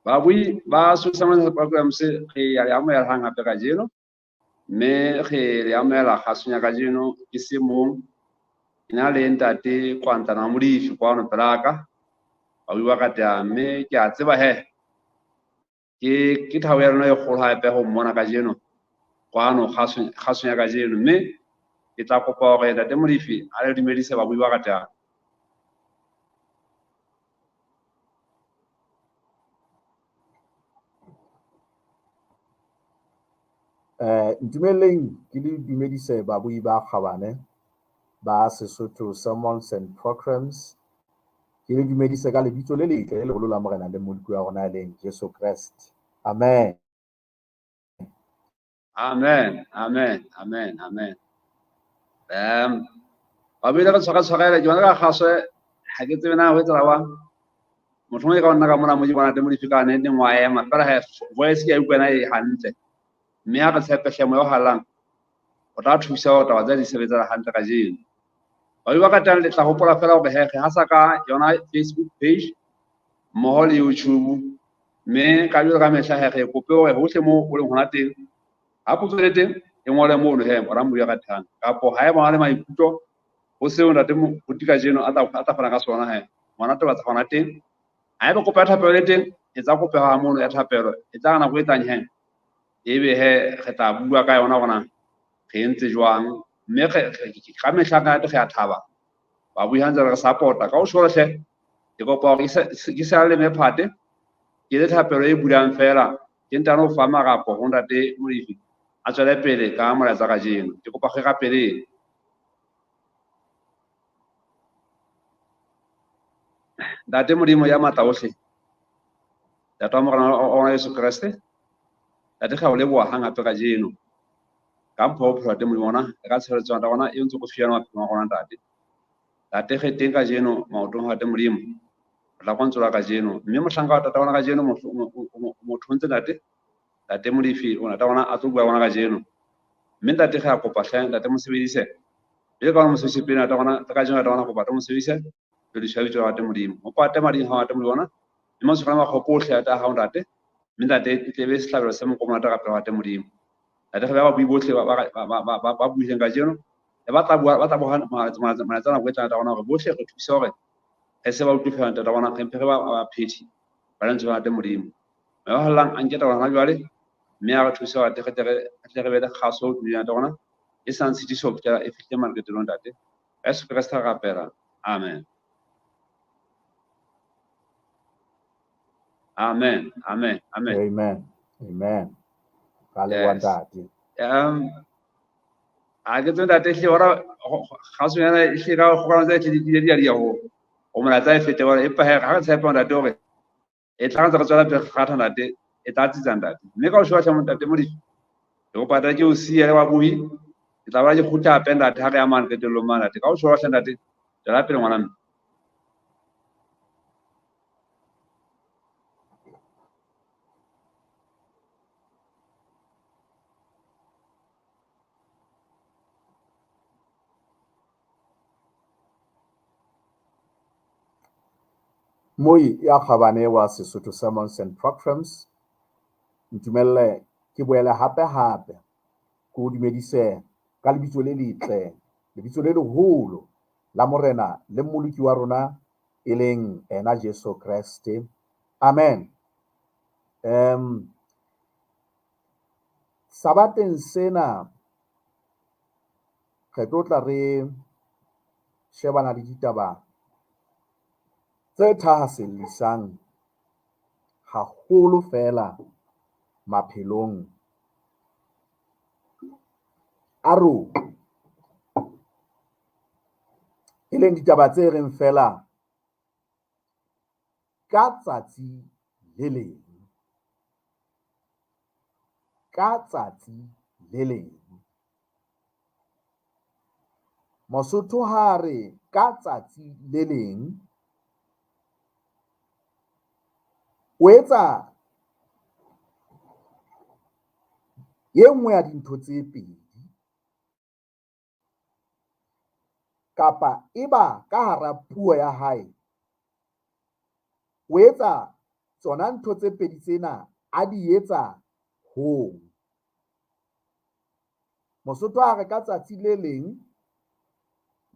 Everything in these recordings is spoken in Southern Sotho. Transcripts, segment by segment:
Babui ba Social Programs re ya le amohela hang hape kajeno, mme re le amohela kgasong ya kajeno ke se mong. Ke na le ntate Kwantlana Molefi kwano pelaka, babui ba ratehang, mme ke a tseba he ke thabo ya rona e kgolo hape ho mmona kajeno kwano kgasong ya kajeno, mme ke tla kopa hore ntate Molefi a le dumedise babui ba ratehang. Ntumelleng ke le dumedise babui ba kgabane ba Sesotho Sermons and Programs. Ke le dumedise ka lebitso le letle le leholo la Morena le Mmoloki wa rona e leng Jesu Kreste. Amen. Amen, amen, amen, amen. Babui le re tshwara tshwarele, ke bona ka kgaso, ha ke tsebe na ho etsahala jwang. Motho e ka nna ka mona mo ke bona teng Molefi ka nne wa ema, fela he voice ke ya utlwa e hantle. Mme ha re tshepe hle moya o hallang, o tla thusa hore taba tse di sebetsana hantle kajeno. Babui ba ratang le tla hopola fela hore he re hasa ka yona Facebook page mmoho le YouTube, mme ka jwalo ka mehla he re kope hore hohle moo o leng hona teng, ha potso le teng e ngole mono he ora moya ratang, kapo ha eba le maikutlo ho seo ntate Moruti kajeno a tla fana ka sona he ngwana taba tsa hona teng. Ha eba kopo ya thapelo le teng, etsa kopo ya mono ya thapelo, e tla nako e tlang he ebe he re tla bua ka yona hore na re entse jwang, mme ka mehla ka nnete re a thaba ba bui ha ntse re support-a ka ho tjho hle. Ke kopa hore ke sa le mephate, ke le thapelo e bulang fela, ke ntano ho fa marapo ho ntate Molefi a tswele pele ka molaetsa kajeno. Ke kopa re rapeleng. Ntate Modimo ya matla ohle, Ntate wa Morena wa rona Jesu Kreste, Ntate re a o leboha hang hape kajeno ka mpho ya bophelo, Ntate Modimo ona re ka tshireletso ya rona e ntse go fiwa maphelong a rona, Ntate. Ntate re teng kajeno maotong a Ntate Modimo, re tla kwa kajeno, mme mohlanka wa Ntate wa rona kajeno motho o ntse Ntate, Ntate Molefi o Ntate wa rona a tlo bua rona kajeno, mme Ntate re a kopa hle Ntate mo sebedise jwalo ka mo sebedise pele Ntate wa rona kajeno, Ntate wa rona kopa mo sebedise pele sa bitso la Ntate Modimo, o pate mading ha Ntate Modimo ona mme matshwao a makgopo ohle a hao Ntate, mme Ntate e tle be sehlabelo se mokomo Ntate ka pela Ntate Modimo. Ntate re ba bui bohle ba buileng kajeno, le ba tla bua, ba tla boha molaetsa nako e tlang Ntate wa rona, hore bohle re thuse hore re se ba utlwe fela Ntate wa rona, re mpe re ba baphethi ba lentswe la Ntate Modimo. Mme ba hallang a nke taba hona jwale, mme a re thuse hore re tle re be le kgaso ho Ntate wa rona e sa ntshitiso ho fihlela e fihle maqetellong Ntate. Ka Jesu Kreste re rapela. Amen. Amen. Amen. Amen. Amen. Amen. Ka leboha ntate. A ke tsebe ntate hle hora kgaso yana hle ka kgokana tse hle di di di ho ho molaetsa e fete hore empa he ha re tshepa ntate hore e tla ntse re tswela pele re kgatha ntate e tla tsitsa ntate, mme ka ho shwa hle ntate Molefi ke kopa ntate ke o siye le babuhi, ke tla ba ke kgutla hape ntate ha re ya mane qetellong mane ntate, ka ho shwa hle ntate tswela pele ngwana mme. Moi ya kgabane wa Sesotho Sermons and Programs, ntumelle ke boele hape hape ke o dumedise ka lebitso le letle, lebitso le leholo la Morena le Mmoloki wa rona e leng ena Jesu Kreste. Amen. Sabateng sena re tlo tla re shebana le ditaba tse thahasellisang haholo fela maphelong a rona, e leng ditaba tse reng fela ka tsatsi le leng, ka tsatsi le leng. Mosotho ha re ka tsatsi le leng, o etsa e nngwe ya dintho tse pedi, kapa eba ka hara puo ya hae o etsa Tsona ntho tse pedi tsena a di etsa hong. Mosotho a re ka tsatsi le leng,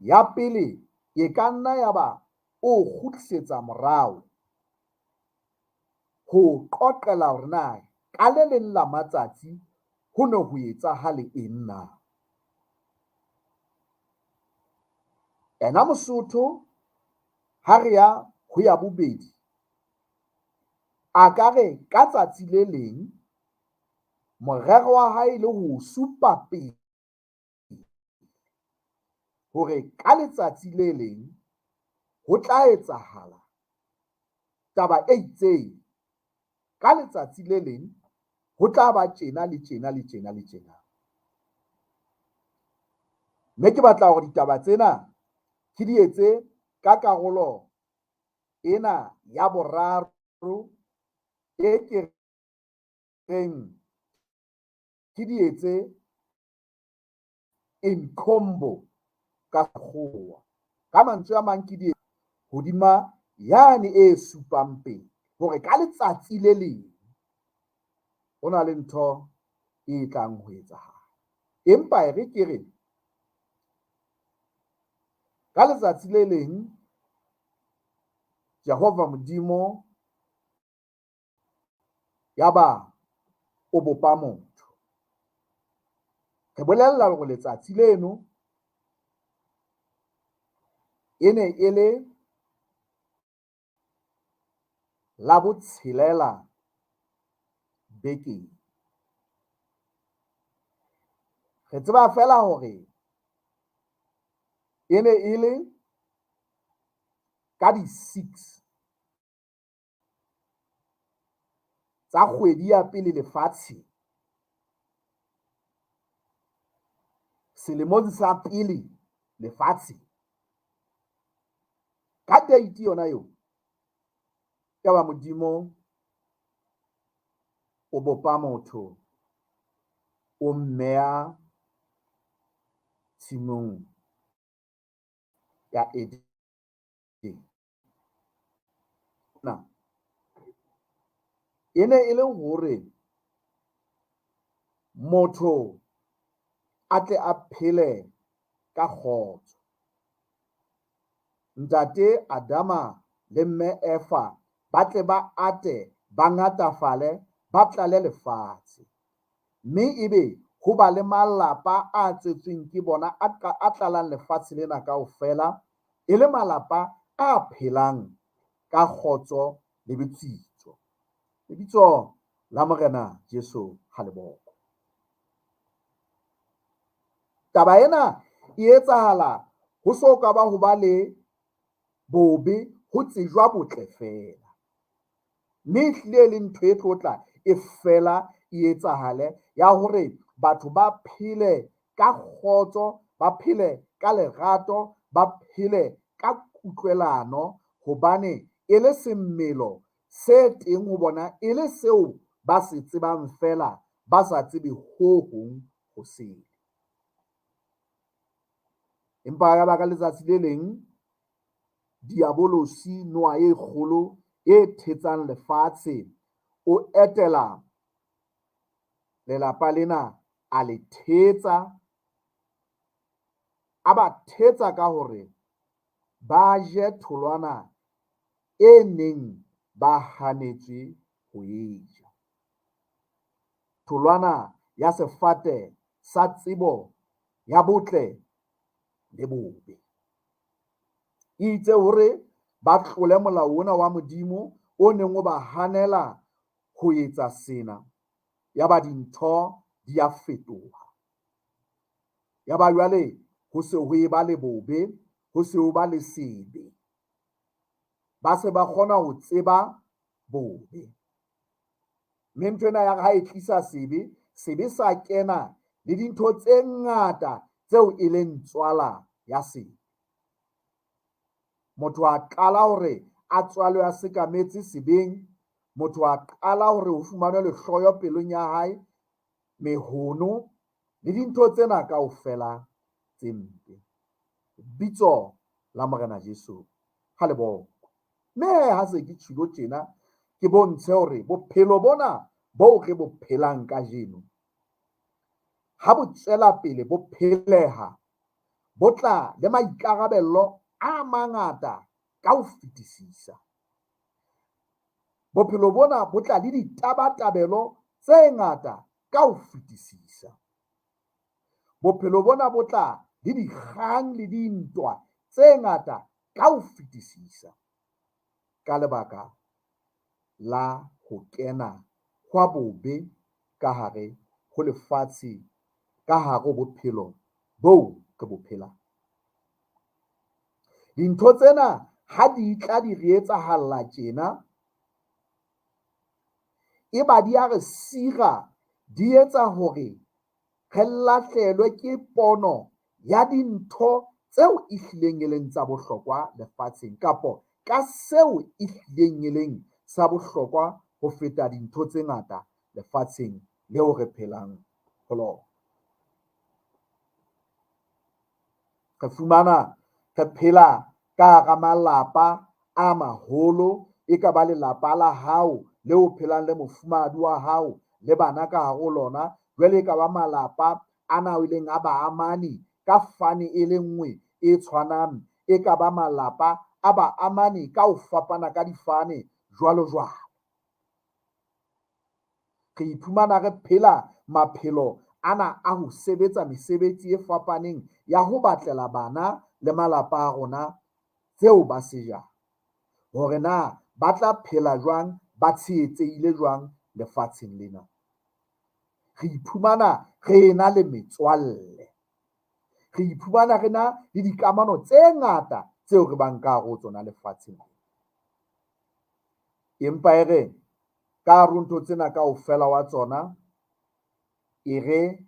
ya pele e ka nna ya ba o kgutlisetsa morao ho qoqela hore na ka le leng la matsatsi ho ne ho etsahale eng na. Ena Mosotho ha re ya ho ya bobedi, a ka re ka tsatsi le leng morero wa hae le ho supa pele hore ka letsatsi le leng ho tla etsahala taba e itseng, ka letsatsi le leng ho tla ba tjena le tjena le tjena le tjena. Mme ke batla hore ditaba tsena ke di etse ka karolo ena ya boraro e ke reng ke di etse in combo ka sekgowa. Ka mantswe a mang ke di hodima yane e supang pele hore ka letsatsi le leng ho na le ntho e tlang ho etsahala. Empa e re ke re ka letsatsi le leng Jehova Modimo yaba o bopa motho. Re bolella hore letsatsi leno e ne e le la botshelela bekeng. Re tseba feela hore e ne e le ka di-6 tsa kgwedi ya pele lefatsheng, selemong sa pele lefatsheng. Ka date yona eo, yaba Modimo o bopa motho, o mmeya tshimong ya Edene. Na e ne e le hore motho a tle a phele ka kgotso. Ntate Adama le mme Eva ba tle ba ate, ba ngatafale, ba tlale lefatshe. Mme ebe ho ba le malapa a tswetsweng ke bona a tlalang lefatshe lena kaofela, e le malapa a phelang ka kgotso le botsitso. Lebitso la Morena Jesu ha le bokwe. Taba ena e etsahala ho so ka ba ho ba le bobe, ho tsejwa botle feela. Mme ehlile e le ntho e tlo tla e fela e etsahale ya hore batho ba phele ka kgotso, ba phele ka lerato, ba phele ka kutlwelano, hobane e le semmelo se teng ho bona, e le seo ba se tsebang feela, ba sa tsebe ho hong ho sele. Empa ya ba ka letsatsi le leng diabolosi, noha e kgolo e thetsang lefatshe, o etela lelapa lena, a le thetsa, a ba thetsa ka hore ba je tholwana e neng ba hanetswe ho e ja. Tholwana ya sefate sa tsebo ya botle le bobe. Itse hore ba tlole molao ona wa Modimo o neng o ba hanela ho etsa sena, yaba dintho di a fetoha. Yaba jwale ho se ho eba le bobe, ho se ho ba le sebe. Ba se ba kgona ho tseba bobe. Mme ntho ena ya re ha e tlisa sebe, sebe sa kena le dintho tse ngata tseo e leng tswala ya sebe. Motho a qala hore a tswalwe a sekametse sebeng, motho a qala hore ho fumanwe lehloyo pelong ya hae, mehono le dintho tsena kaofela tse mpe. Bitso la Morena Jesu ha le bokwe. Mme ha se ke tjhilo tjena, Ke bontshe hore bophelo bona boo re bo phelang kajeno, ha bo tswela pele bo pheleha, bo tla le maikarabello a mangata ka ho fetisisa. Bophelo bona bo tla le ditabatabelo tse ngata ka ho fetisisa. Bophelo bona bo tla le dikgang le dintwa tse ngata ka ho fetisisa ka lebaka la ho kena hwa bobe ka hare ho lefatshe, ka hare ho bophelo boo re bo phelang. Dintho tsena ha di tla di re etsahalla tjena, e ba di a re sira, di etsa hore re lahlehelwe ke pono ya dintho tseo e hlileng e leng tsa bohlokwa lefatsheng, kapo ka seo e hlileng e leng sa bohlokwa ho feta dintho tse ngata lefatsheng leo re phelang ho lona. Re fumana re phela ka hara malapa a maholo, e ka ba lelapa la hao le o phelang le mofumahadi wa hao le bana ka hare ho lona. Jwale e ka ba malapa ana e leng a baamani ka fane e le nngwe e tshwanang, e ka ba malapa a baamani ka ho fapana ka difane jwalo jwalo. Re iphumana re phela maphelo ana a ho sebetsa mesebetsi e fapaneng ya ho batlela bana le malapa a rona tseo ba se jang, hore na ba tla phela jwang, ba tshehetsehile jwang lefatsheng lena. Re iphumana re ena le metswalle, re iphumana re na le dikamano tse ngata tseo re bang ka hare ho tsona lefatsheng. Empa e re ka hare ho ntho tsena kaofela wa tsona, e re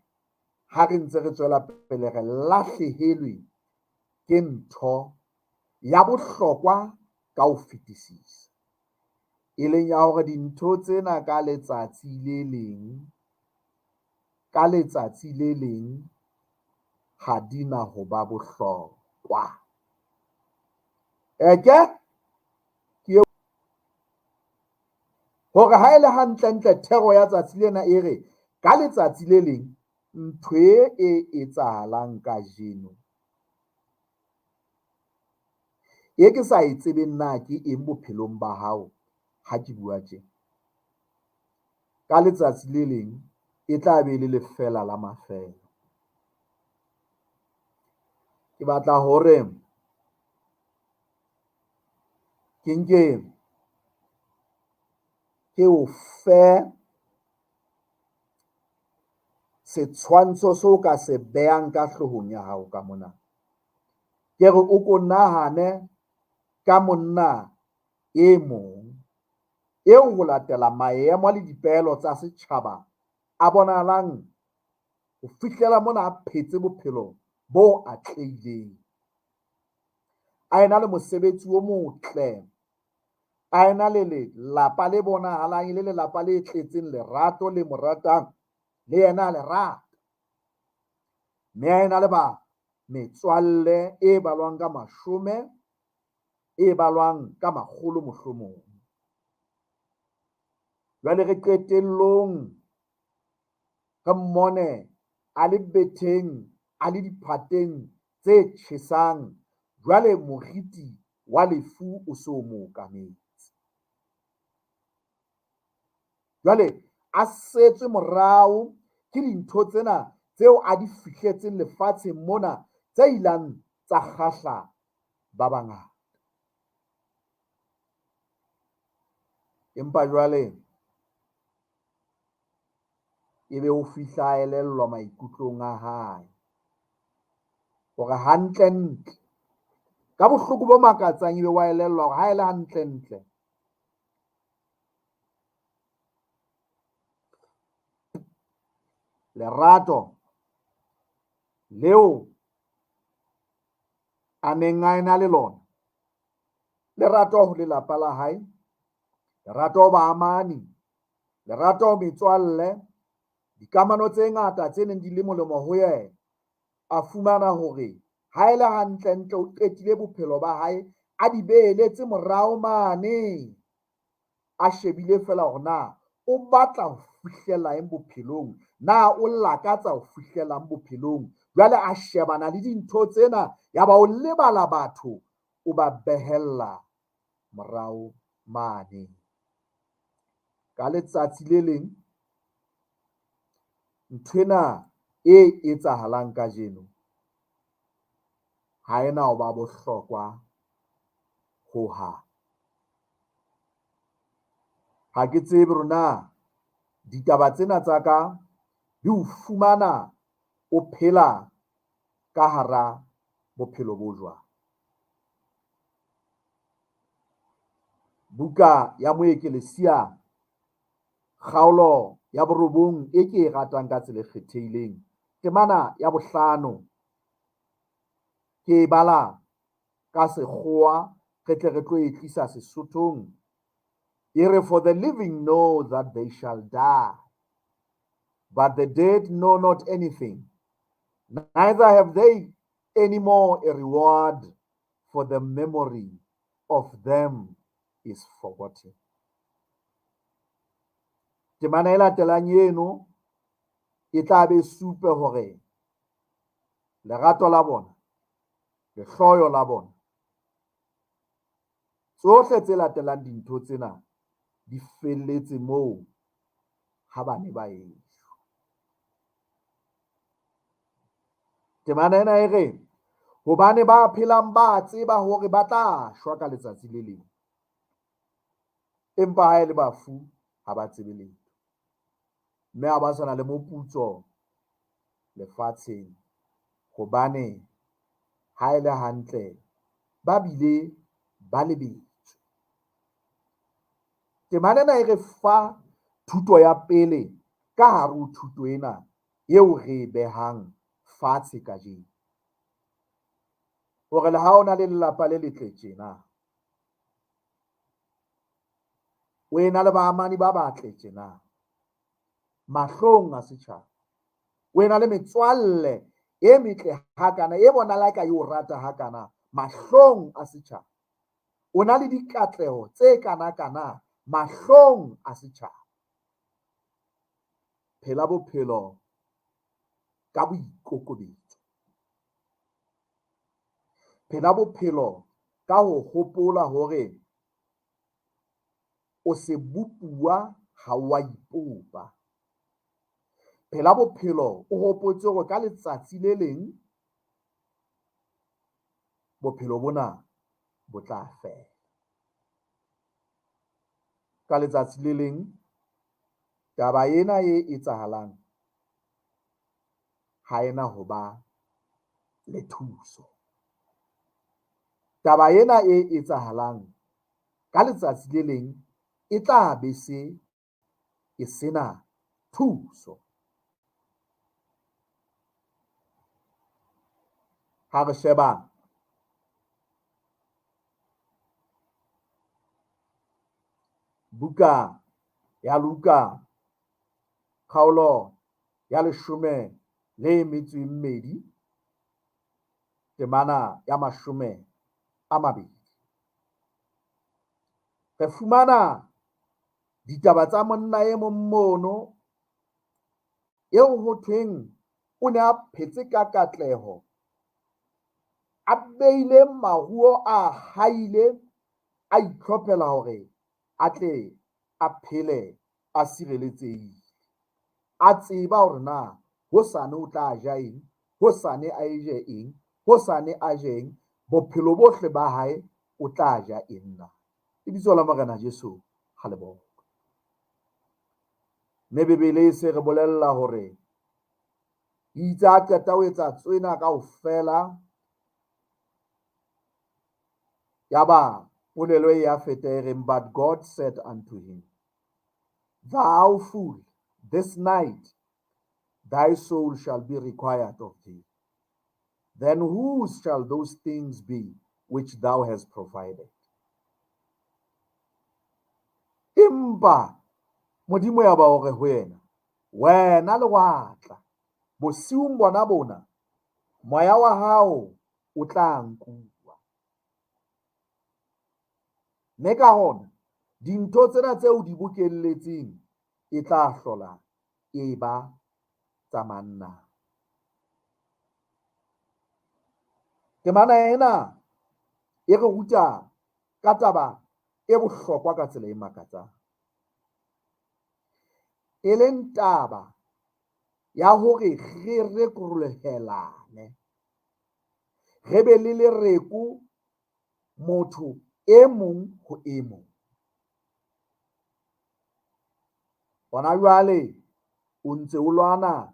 ha re ntse re tswela pele re lahlehelwe ke ntho ya bohlokwa ka ho fetisisa, e leng ya hore dintho tsena ka letsatsi le leng, ka letsatsi le leng ha di na ho ba bohlokwa. Eke ke hore ha e le hantlentle thero ya tsatsi lena e re ka letsatsi le leng ntho e etsahalang kajeno e ke sa e tsebeng na ke eng bophelong ba hao ha ke bua tjena, ka letsatsi le leng e tla be e le lefela la mafela. Ke batla hore ke nke ke o fe setshwantsho seo ka se behang ka hloohong ya hao ka mona. Ke re o ko nahane ka monna e mong eo ho latela maemo le dipehelo tsa setjhaba a bonahalang ho fihlela mona a phetse bophelo bo atlehileng, a ena le mosebetsi o motle, a ena le lelapa le bonahalang e le lelapa le tletseng lerato le mo ratang, le yena a le rata, mme a ena le ba metswalle e balwang ka mashome, e balwang ka makgolo mohlomong. Jwale re qetellong re mmone a le betheng, a le diphateng tse tjhesang, jwale moriti wa lefu o so mo okametse. Jwale a setswe morao ke dintho tsena tseo a di fihletseng lefatsheng mona tse ilang tsa kgahla ba bangata. Empa jwale ebe o fihla a elellwa maikutlong a hae hore hantlentle, ka bohloko bo makatsang, ebe wa elellwa hore ha e le hantlentle lerato leo a neng a ena le lona, lerato ho lelapa la hae, lerato ho baamani, lerato ho metswalle, dikamano tse ngata tse neng di le molemo ho yena, a fumana hore ha e le hantlentle o qetile bophelo ba hae a di beeletse morao mane. A shebile feela hore na o batla ho fihlella eng bophelong, na o lakatsa ho fihlelang bophelong. Jwale a shebana le dintho tsena, yaba o lebala batho, o ba behella morao mane. Ka letsatsi le leng, nthwena e etsahalang kajeno ha ena ho ba bohlokwa hohang. Ha ke tsebe hore na ditaba tsena tsa ka di o fumana o phela ka hara bophelo bo jwang. Buka ya Moekelesia, kgaolo ya borobong e ke e ratang ka tsela e kgethehileng, temana ya bohlano ke e bala ka sekgowa, re tle re tlo e tlisa Sesothong. E re, for the living know that they shall die, but the dead know not anything, neither have they any more a reward, for the memory of them is forgotten. Temana e latelang eno e tla be supe hore lerato la bona, lehloyo la bona, tsohle tse latelang dintho tsena di felletse moo ha ba ne ba eshwa. Temana ena e re, hobane ba phelang ba tseba hore ba tla shwa ka letsatsi le leng, empa ha e le bafu ha ba tsebe letho, mme ha ba sa na le moputso lefatsheng, hobane ha e le hantle ba bile ba lebetswe. Temana ena e re fa thuto ya pele ka hare ho thuto ena eo re e behang fatshe kajeno, hore le ha o na le lelapa le letle tjena, o ena le baamani ba batle tjena mahlong a setjhaba, o ena le metswalle e metle hakana, e bonahala eka e o rata hakana mahlong a setjhaba, o na le dikatleho tse kanakana mahlong a setjhaba. Phela bophelo ka boikokobetso, phela bophelo ka ho hopola hore o sebopuwa ha wa ipopa. Phela bophelo o hopotse hore ka letsatsi le leng bophelo bona bo tla fela. Ka letsatsi le leng taba ena e etsahalang ha ena ho ba le thuso. Taba ena e etsahalang ka letsatsi le leng e tla be se e sena thuso. Ha re sheba buka ya Luka kgaolo ya 12 temana ya 20, re fumana ditaba tsa monna e mong mono eo ho thweng o ne a phetse ka katleho, a beile maruo a haile, a itlhophela hore a tle a phele a sireletsehile, a tseba hore na hosane o tla ja eng, hosane a je eng, hosane a je eng, bophelo bohle ba hae o tla ja eng na. Lebitso la Morena Jesu ha le bokwe. Mme Bibele e se re bolella hore itse a qeta ho etsa tsena kaofela, yaba polelo e ya feta e reng, but God said unto him, thou fool, this night thy soul shall be required of thee. Then whose shall those things be which thou hast provided? Empa Modimo ya ba o re ho yena, wena lewatla, bosiung bona bona moya wa hao o tla nkuwa. Mme ka hona Dintho tsena tseo o di bokelletseng e tla hlola e ba tsa mang na? Temana ena e re ruta ka taba e bohlokwa ka tsela e makatsang, e leng taba ya hore re rekolohelane, re be le lereko motho e mong ho e mong. Hona jwale o ntse o lwana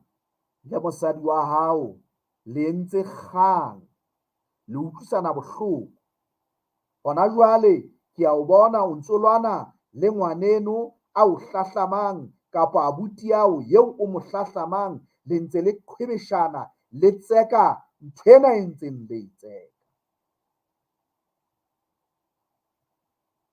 le mosadi wa hao, le entse kgang, le utlwisana bohloko. Hona jwale ke a o bona o ntso lwana le ngwaneno a o hlahlamang kapa abuti ao eo o mo hlahlamang, le ntse le qhwebeshana, le tseka ntho ena e ntseng le e tseka.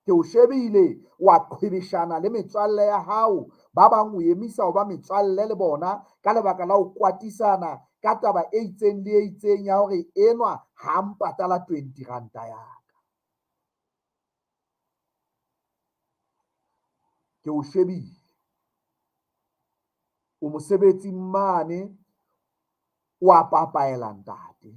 Ke o shebile wa qhwebeshana le metswalle ya hao, ba bang o emisa ho ba metswalle le bona ka lebaka la ho kwatisana ka taba e itseng le e itseng ya hore enwa ha mpatala 20 ranta ya ka. Ke o shebile o mosebetsing mane, o a papaela ntate,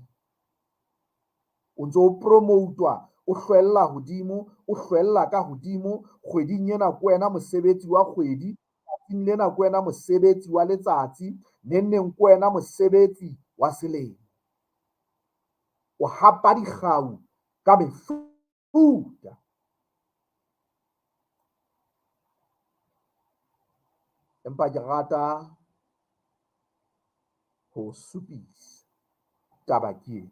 o ntso o promoutwa, o hlwella hodimo, o hlwella ka hodimo. Kgweding ena ke wena mosebetsi wa kgwedi, tsatsing lena ke wena mosebetsi wa letsatsi, neng neng ke wena mosebetsi wa selemo. O hapa dikgau ka mefuta. Empa ke rata ho supisa taba ke ena.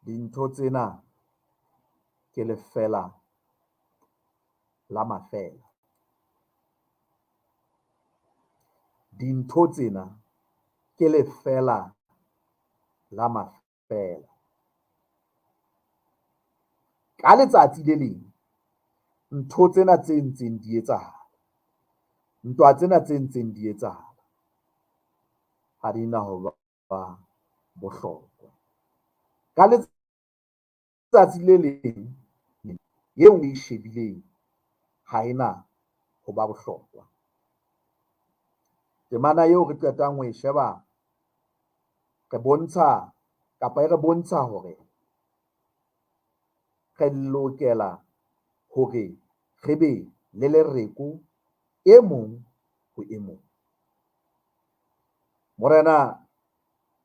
Dintho tsena ke lefela la mafela. Dintho tsena ke lefela la mafela. Ka letsatsi le leng, ntho tsena tse ntseng di etsahala, ntwa tsena tse ntseng di etsahala, ha di na ho ba bohlokwa. Ka letsatsi le leng, eo o e shebileng ha e na ho ba bohlokwa. Temana eo re qetang ho e sheba, re bontsha kapa e re bontsha hore re lokela hore re be le lereko e mong ho e mong. Morena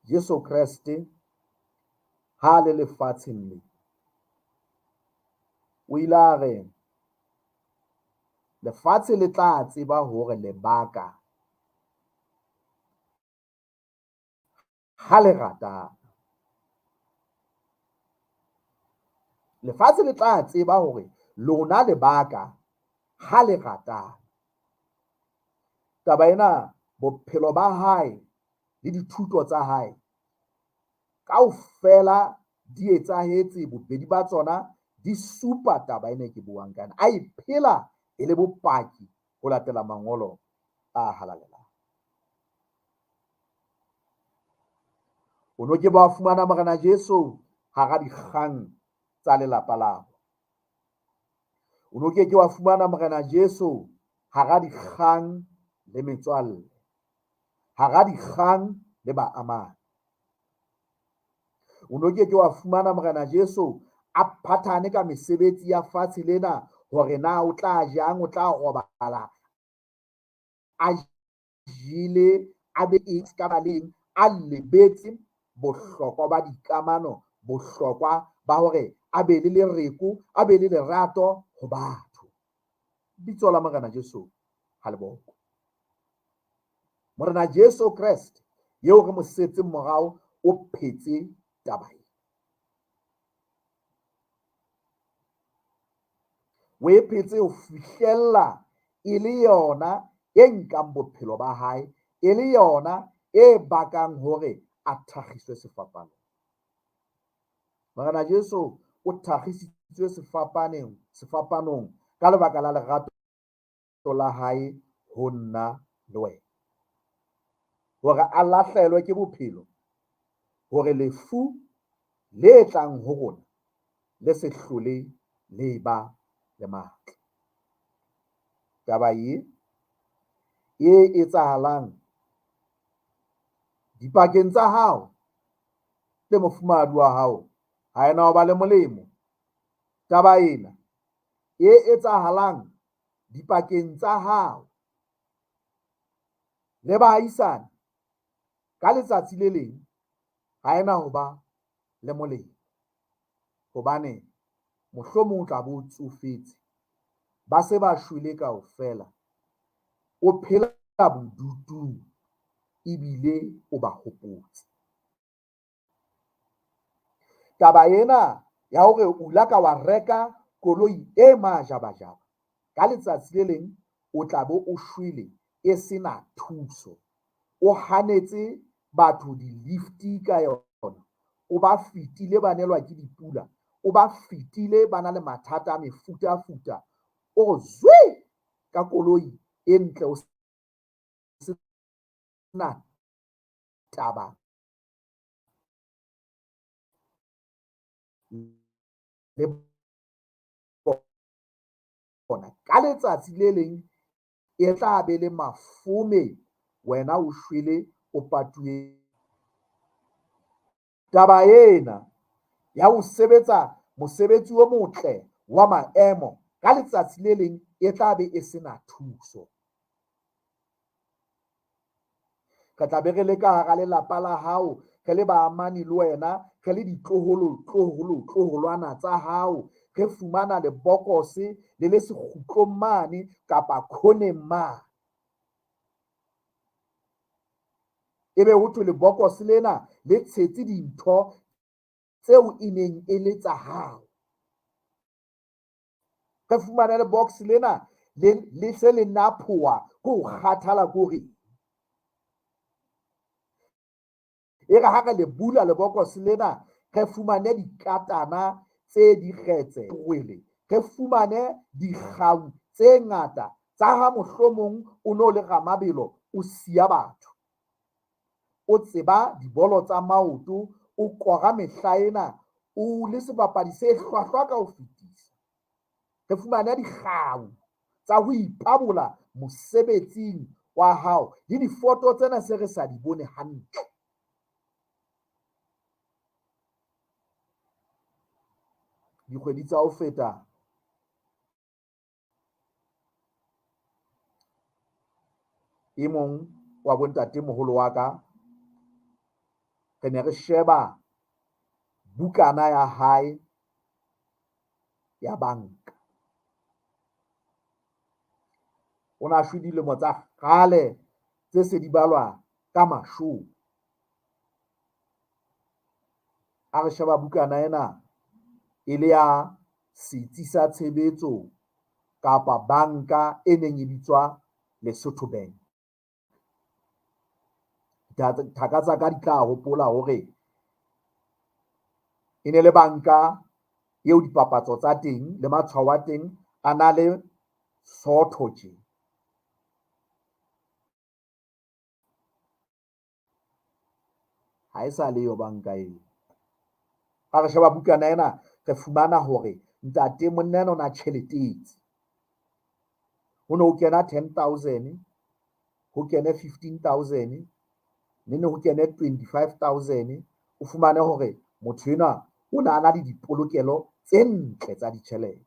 Jesu Kreste ha le lefatsheng le, o ile a re lefatshe le tla tseba hore lebaka ha le ratana. Lefatshe le tla tseba hore lona lebaka ha le ratana. Taba ena, bophelo ba hae le dithuto tsa hae kaofela di etsahetse, bobedi ba tsona di supa taba ena e ke buang ka yona. A e phela e le bopaki ho latela mangolo a halalelang. O no ke ba fumana Morena Jesu hara dikgang tsa lelapa labo. O no ke ke wa fumana Morena Jesu hara dikgang le metswalle, hara dikgang le baamani. O no ke ke wa fumana Morena Jesu a phathane ka mesebetsi ya fatshe lena, hore na o tla jang, o tla robala a jele, a be eng ka baleng, a lebetse bohlokwa ba dikamano, bohlokwa ba hore a be le lereko, a be le lerato ho batho. Bitso la Morena Jesu ha le bokwe. Morena Jesu Kreste eo re mo setseng morao o phetse taba ena. O e phetse ho fihlella e le yona e nkang bophelo ba hae, e le yona e bakang hore a thakgiswe sefapanong. Morena Jesu o thakgisitswe sefapanong ka lebaka la lerato la hae ho nna le wena, hore a lahlelwe ke bophelo, hore lefu le tlang ho rona le se hlole le ba le matla. Taba ye e etsahalang dipakeng tsa hao le mofumahadi wa hao ha ena ho ba le molemo. Taba ena e etsahalang dipakeng tsa hao le baahisane ka letsatsi le leng ha ena ho ba le molemo, hobane mohlomong o tla bo tsofetse, ba se ba shwele kaofela, o phela bodutung ebile o ba hopotse. Taba ena ya hore o la ka wa reka koloi e majabajaba, ka letsatsi le leng o tla bo o shwele e sena thuso, o hanetse batho di-lift ka yona, o ba fetile ba nelwa ke dipula, o ba fetile ba na le mathata a mefutafuta, o re zwi ka koloi e ntle o sena taba le bona. Ka letsatsi le leng e tla be le mafome, wena o shwele o patuwe. Taba ena ya ho sebetsa mosebetsi o motle wa maemo ka letsatsi le leng e tla be e sena thuso. Re tla be re le ka hara lelapa la hao, re le baamani le wena, re le ditloholo, tloholo, tloholwana tsa hao, re fumana lebokose le le sekgutlong mane kapa khoneng mane. Ebe ho thwe lebokose lena le tshetse dintho tseo e neng e le tsa hao. Re fumane lebox lena le se le naphoha ke ho kgathala ke hore e re ha re le bula lebokose lena re fumane dikatana tse dikgetse rwele, re fumane dikgau tse ngata tsa ha mohlomong o no le ramabelo o siya batho, o tseba dibolo tsa maoto, o kora mehla ena, o le sebapadi se hlwahlwa ka ho fetisa. Re fumane dikgau tsa ho ipabola mosebetsing wa hao le difoto tsena se re sa di bone hantle. Dikgwedi tsa ho feta e mong wa bontatemoholo wa ka re ne re sheba bukana ya hae ya banka. O na shwe dilemo tsa kgale tse se di balwa ka mashome. A re sheba bukana ena e le ya setsi sa tshebetso kapa banka e neng e bitswa Lesotho Bank. Thaka tsa ka di tla hopola hore e ne le banka eo dipapatso tsa teng le matshwao a teng a na le sootho tje. Ha e sa le yo banka eo. Ha re sheba bukana ena re fumana hore ntate monna ena o na tjheletetse. Ho ne ho kena 10,000, ho kene 15,000, ne ne ho kene 25,000. O fumane hore motho enwa o ne a na le dipolokelo tse ntle tsa ditjhelete.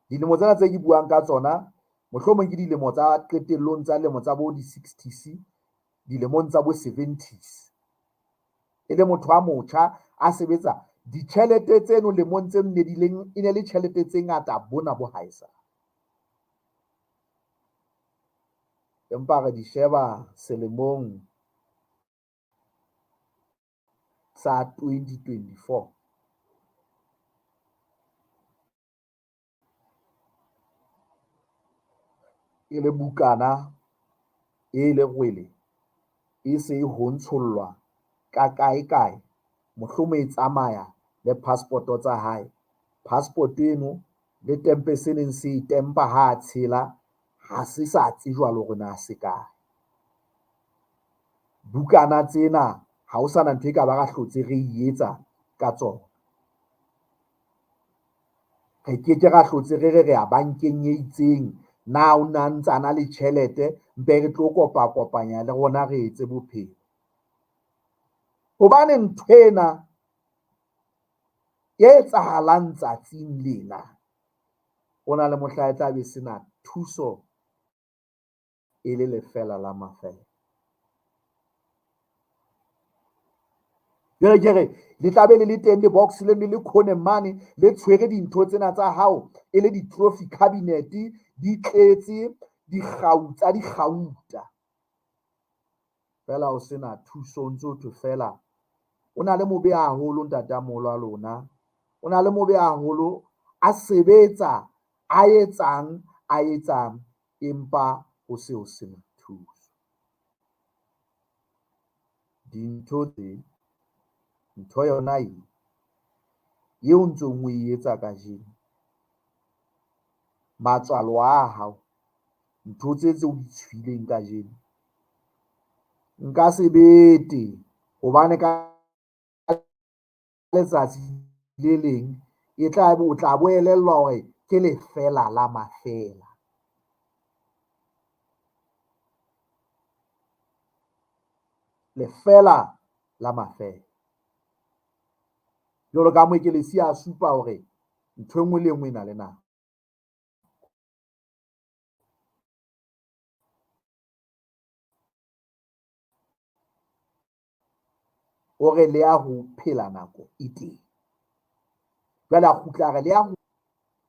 Dilemo tsena tse ke buang ka tsona mohlomong ke dilemo tsa qetellong tsa lemo tsa bo di-sixties, dilemong tsa bo seventies. E le motho a motjha a sebetsa ditjhelete tseno lemong tse nne di leng e ne le tjhelete tse ngata bona bo haesale. Empa re di sheba selemong sa 2024. E le bukana e le rwele e se e hontshollwa ka kae kae, mohlomong e tsamaya le passport-o tsa hae. Passport eno le tempe se neng se e tempa ha a tshela ha se sa tsejwa le hore na se kae. Bukana tsena ha ho sana ntho e ka ba ra hlotse re e etsa ka tsona. Re ke ke ra hlotse re re re ya bankeng e itseng, na o na ntse a na le tjhelete, mpe re tlo kopa-kopanya le rona re etse bophelo. Hobane nthwena e etsahalang tsatsing lena, ho na le mohla e tla be sena thuso e le lefela la mafela. Jwale ke re le tla be le le teng le box le le khoneng mane le tshwere dintho tsena tsa hao e le di-trophy cabinet di tletse dikgau tsa dikgauta. Feela o sena thuso, o ntso thwe feela o na le mobe haholo ntate a moholo wa lona, o na le mobe haholo, a sebetsa, a etsang, a etsang, empa ho se ho sena thuso. Dintho tse, ntho yona e eo ntsong o e etsa kajeno, matswalo a hao, ntho tse tse o di tshuileng kajeno, nka sebete hobane ka letsatsi le leng e tla be o tla bo elellwa hore ke lefela la mafela. Lefela la mafela. Jwalo ka Moekelesi a supa hore ntho e nngwe le e nngwe e na le nako. O re le ya ho phela nako e teng. Jwale a kgutla a re le ya ho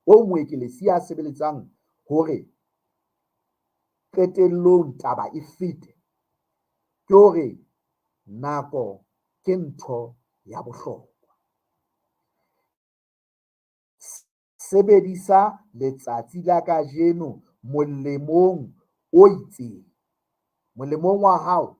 o Moekelesi a sebeletsang hore qetellong taba e fete, ke hore nako ke ntho ya bohlokwa. Sebedisa letsatsi la kajeno molemong o itseng, molemong wa hao,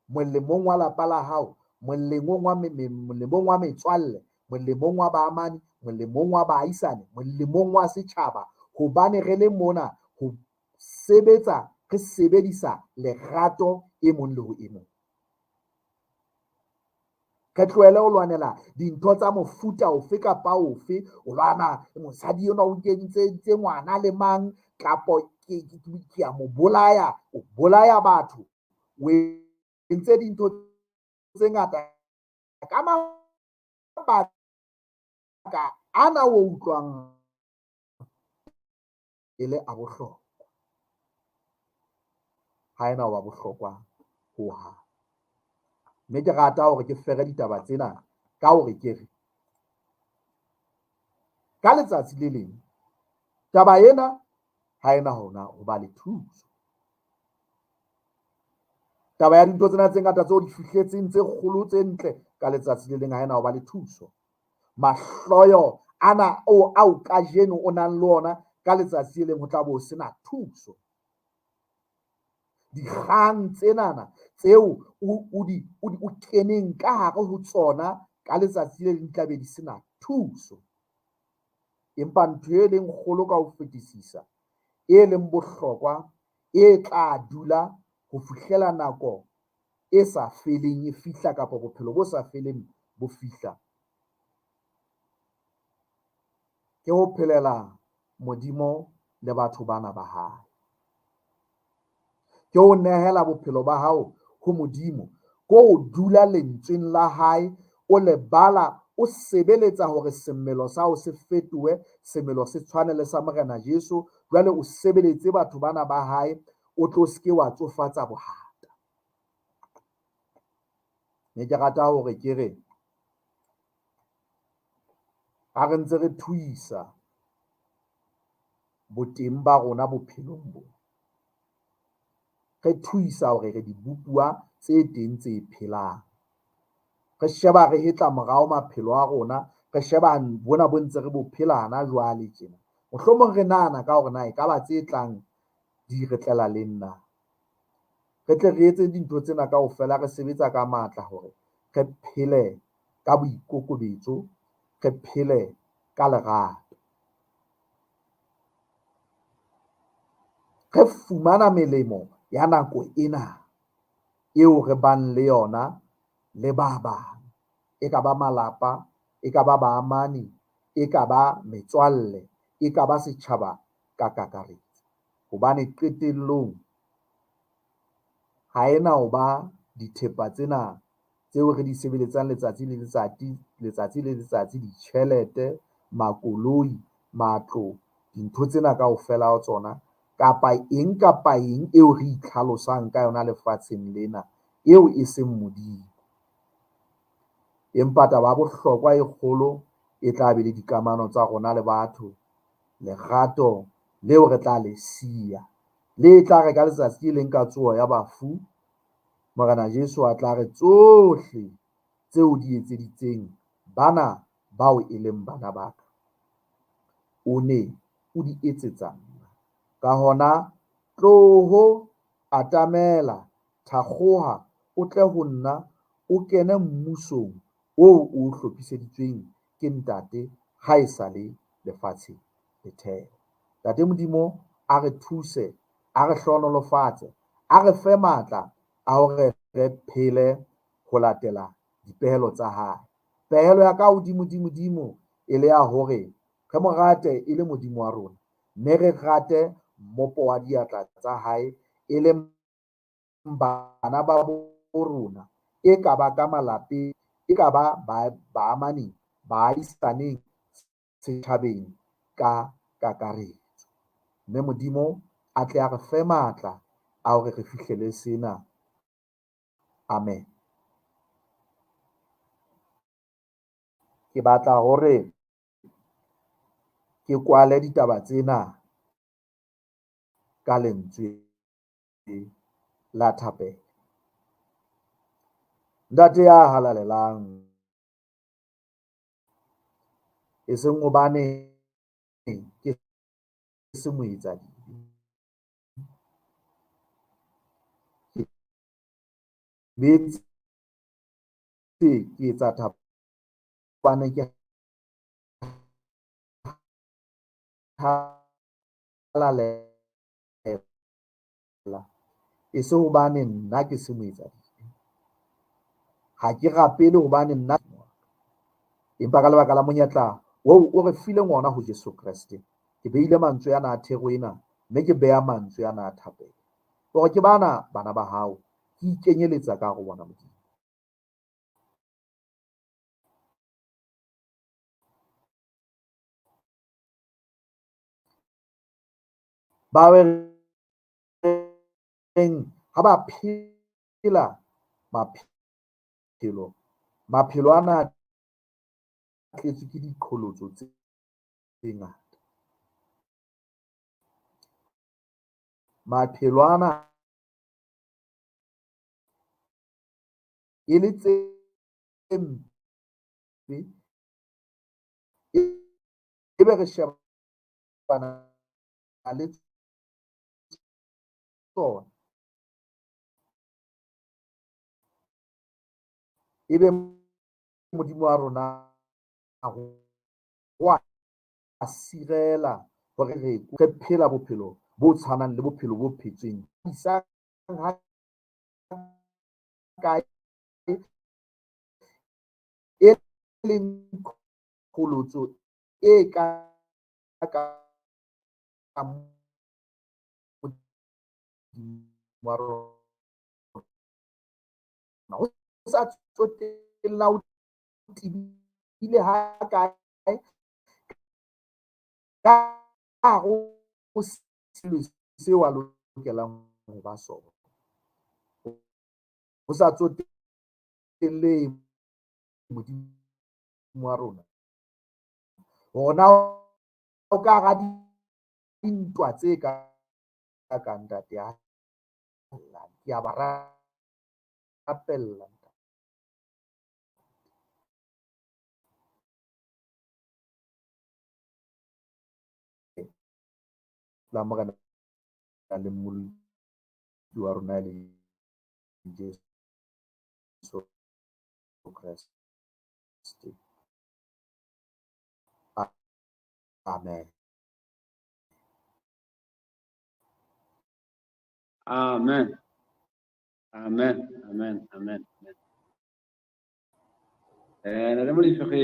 molemong wa lapa la hao, molemong wa molemong wa metswalle, molemong wa baamani, molemong wa baahisane, molemong wa setjhaba, hobane re le mona ho sebetsa re sebedisa lerato e mong le ho e mong. Re tlohele ho lwanela dintho tsa mofuta ofe kapa ofe. O lwana mosadi enwa o kentseditse ngwana le mang, kapo ke a mo bolaya, o bolaya batho, o entse dintho tse ngata ka mabaka ana o utlwang e le a bohlokwa. Ha ena wa bohlokwa hohang. Mme ke rata hore ke fere ditaba tsena ka hore ke re ka letsatsi le leng taba ena ha ena hona ho ba le thuso. Taba ya dintho tsena tse ngata tseo di fihletseng tse kgolo tse ntle ka letsatsi le leng ha ena ho ba le thuso. Mahloyo ana o ao kajeno o nang le ona ka letsatsi le leng ho tla bo sena thuso. Dikgang tsenana tseo o keneng ka hare ho tsona ka letsatsi le leng di tla be di sena thuso. Empa ntho e leng kgolo ka ho fetisisa, e leng bohlokwa, e tla dula ho fihlela nako e sa feleng e fihla kapa bophelo bo sa feleng bo fihla, ke ho phelela Modimo le batho bana ba hae. Ke ho nehela bophelo ba hao ho Modimo, ke ho dula lentsweng la hae, o le bala, o sebeletsa hore semelo sa hao se fetohe, semelo se tshwane le sa Morena Jesu. Jwale o sebeletse batho bana ba hae, o tlo se ke wa tsofatsa bohata. Mme ke rata hore ke re ha re ntse re thuisa boteng ba rona bophelong bo, re thuisa hore re dibopuwa tse teng tse phelang. Re sheba re hetla morao maphelo a rona, re sheba bona bo ntse re bo phela hana jwale tjena. Mohlomong re nahana ka hore na ekaba tse tlang di re tlela leng na. Re tle re etse dintho tsena kaofela, re sebetsa ka matla hore re phele ka boikokobetso, re phele ka lerato. Re fumana melemo ya nako ena eo re bang le yona le ba bang, e ka ba malapa, e ka ba baamani, e ka ba metswalle, e ka ba setjhaba ka kakaretso. Hobane qetellong ha ena ho ba dithepa tsena tseo re di sebeletsang letsatsi le letsatsi, letsatsi le letsatsi, ditjhelete, makoloi, matlo, dintho tsena kaofela ha tsona, kapa eng kapa eng eo re itlhalosang ka yona lefatsheng lena, eo e seng Modimo. Empa taba ya bohlokwa e kgolo e tla be le dikamano tsa rona le batho, lerato leo re tla le siya, le tla re ka letsatsi le leng ka tsoho ya bafu, Morena Jesu a tla re tsohle tseo di etseditseng bana bao e leng bana ba ka, o ne o di etsetsa nna. Ka hona, tloho, atamela, thakgoha, o tle ho nna, o kene mmusong oo o hlophiseditsweng ke Ntate ha e sa le lefatshe le thewa. Ntate Modimo a re thuse, a re hlohonolofatse, a re fe matla a hore re phele ho latela dipehelo tsa hae. Pehelo ya ka hodimo-dimo-dimo e le ya hore re mo rate e le Modimo wa rona, mme re rate mmopo wa diatla tsa hae e leng bana ba bo rona, e ka ba ka malapeng, e ka ba baamaneng, baahisaneng, setjhabeng ka kakaretso. Mme Modimo a tle a re fe matla a hore re fihlele sena. Amen. Ke batla hore ke kwale ditaba tsena ka lentswe la thapelo. Ntate ya halalelang, e seng hobane ke se moetsadibe, ke boetse ke etsa thapelo hobane ke halalela, e se hobane nna ke se moetsadibe. Ha ke rapele hobane nna, empa ka lebaka la monyetla oo o re fileng ona ho Jesu Kreste, ke beile mantswe ana a thero ena, mme ke beha mantswe ana a thapelo hore ke bana bana ba hao, ke ikenyeletsa ka hare ho bona Modimo. Ba reng ha ba phela maphelo, maphelo ana a tletswe ke diqholotso tse ngata. Maphelo ana e le tse mpe, ebe re shebana le tsona, ebe Modimo wa rona wa sirela hore re phela bophelo bo tshwanang le bophelo bo phetsweng. Isang ha kae e leng qholotso e ka Modimo wa rona. Ho sa tsotella o tebile ha kae ka hare ho selo seo a lokelang ho ba sona. Ho sa tsotellehe Modimo wa rona, hore na o ka hara dintwa tse ka kang ntate ya ke a ba rapella. La Morena le Mmoloki wa rona e leng Jesu Kreste. Amen. Amen. Amen. Amen. Amen. Amen. Ntate Molefi, re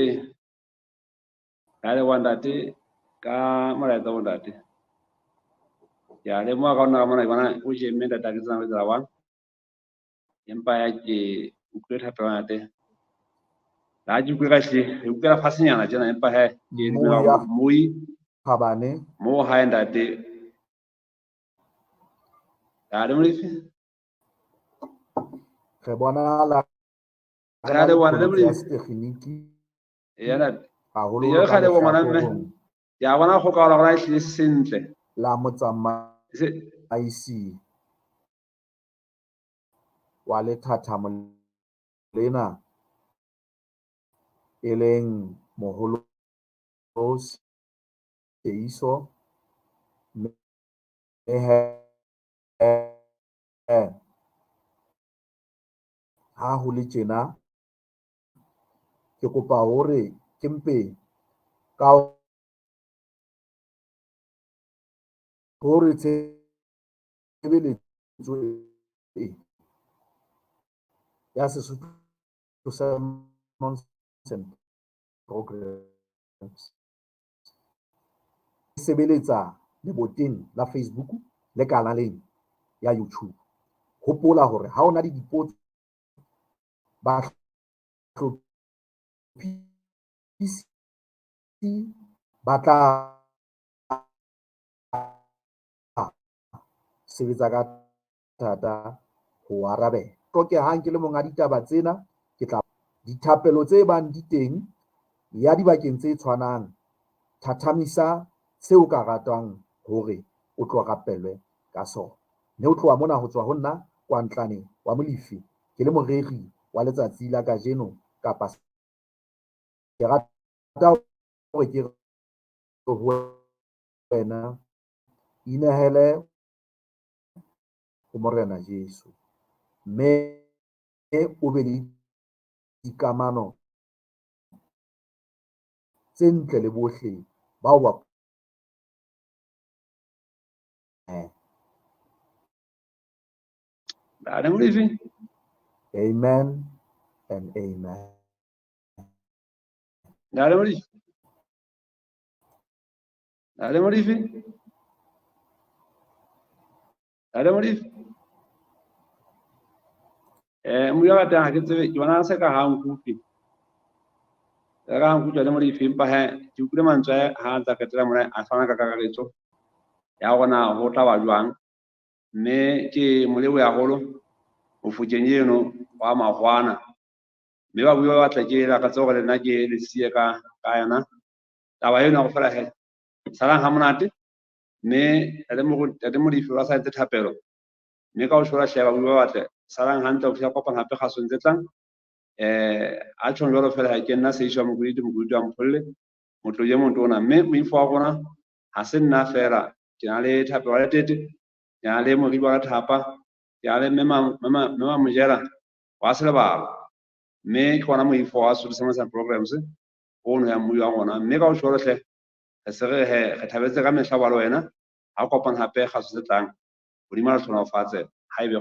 ka leboha ntate. Ka molaetsa bo ntate. Ke a lemoha ka hona ka mona ke bona o jemme ntate ha ke tsena ho etsahala jwang. Empa ya ke utlwile thapelo ya ntate. Le ha ke utlwe ka ehlile, re utlwela fatshenyana tjena empa he ke dumela Moya hore moi Kgabane. Mo hae ntate. Ntate Molefi. Re bona la Re a leboha ntate ya Molefi. setekginiki Eya ntate. haholo Eya ka re a leboha ngwana mme. lehlakoreng Ke a bona go ka gona ehlile se sentle. La motsamaisi wa lethathamo lena e leng moholo Seiso mme he ha ho le tjena ke kopa hore ke mpe ka hore tshebeletso e ya Sesotho Sermons and Programs e sebeletsa leboteng la Facebook le kanaleng ya YouTube. Hopola hore ha ona le dipotso bahlophisi ba tla sebetsa ka thata ho arabela. Hlokehang ke le monga ditaba tsena ke tla dithapelo tse bang di teng ya dibakeng tse tshwanang thathamisa seo ka ratang hore o tlo rapelwe ka sona. Mme ho tloha mona ho tswa ho nna Kwantlane wa Molefi ke le moreri wa letsatsi la kajeno kapa ke rata hore ke re ho wena inehele ho Morena Jesu mme o be le dikamano tse ntle le bohle bao ba Ntate Molefi. Amen and amen. Ntate Molefi. Ntate Molefi. Ntate Molefi. Moya wa teng ha ke tsebe ke bona se ka ha nkutlwe. Ka ha nkutlwe le Molefi empa he ke utlwile mantswe ha a ntsa qetela mona a fana ka kakaretso ya hore na ho tla ba jwang. Mme ke mo lebohe haholo mofokeng eno wa mahwana. Mme ba bua ba batla ke lakatse hore le nna ke le siye ka yona taba eno ya ho fela he. Salang ha monate mme Ntate Molefi wa sa etse thapelo. Mme ka ho tjho hle ba bua ba batle salang hantle ho fihla kopana hape kgasong tse tlang. A tjhong jwalo fela ha ke nna Seisho wa Mokwiliti, Mokwiliti wa Mpholle, motlodi e motona. Mme moifo wa rona ha se nna fela, ke na le Thapelo wa Letete, ke na le Moribo wa Thapa, ke na le Mme Mojela wa Selebalo. Mme ke ona moifo wa Sesotho Sermons and Programs ono ya mmui wa rona. Mme ka ho tjho hle re se re he re thabetse ka mehla wa le wena ha kopana hape kgaso tse tlang. Modimo a re hlohonolofatse haebe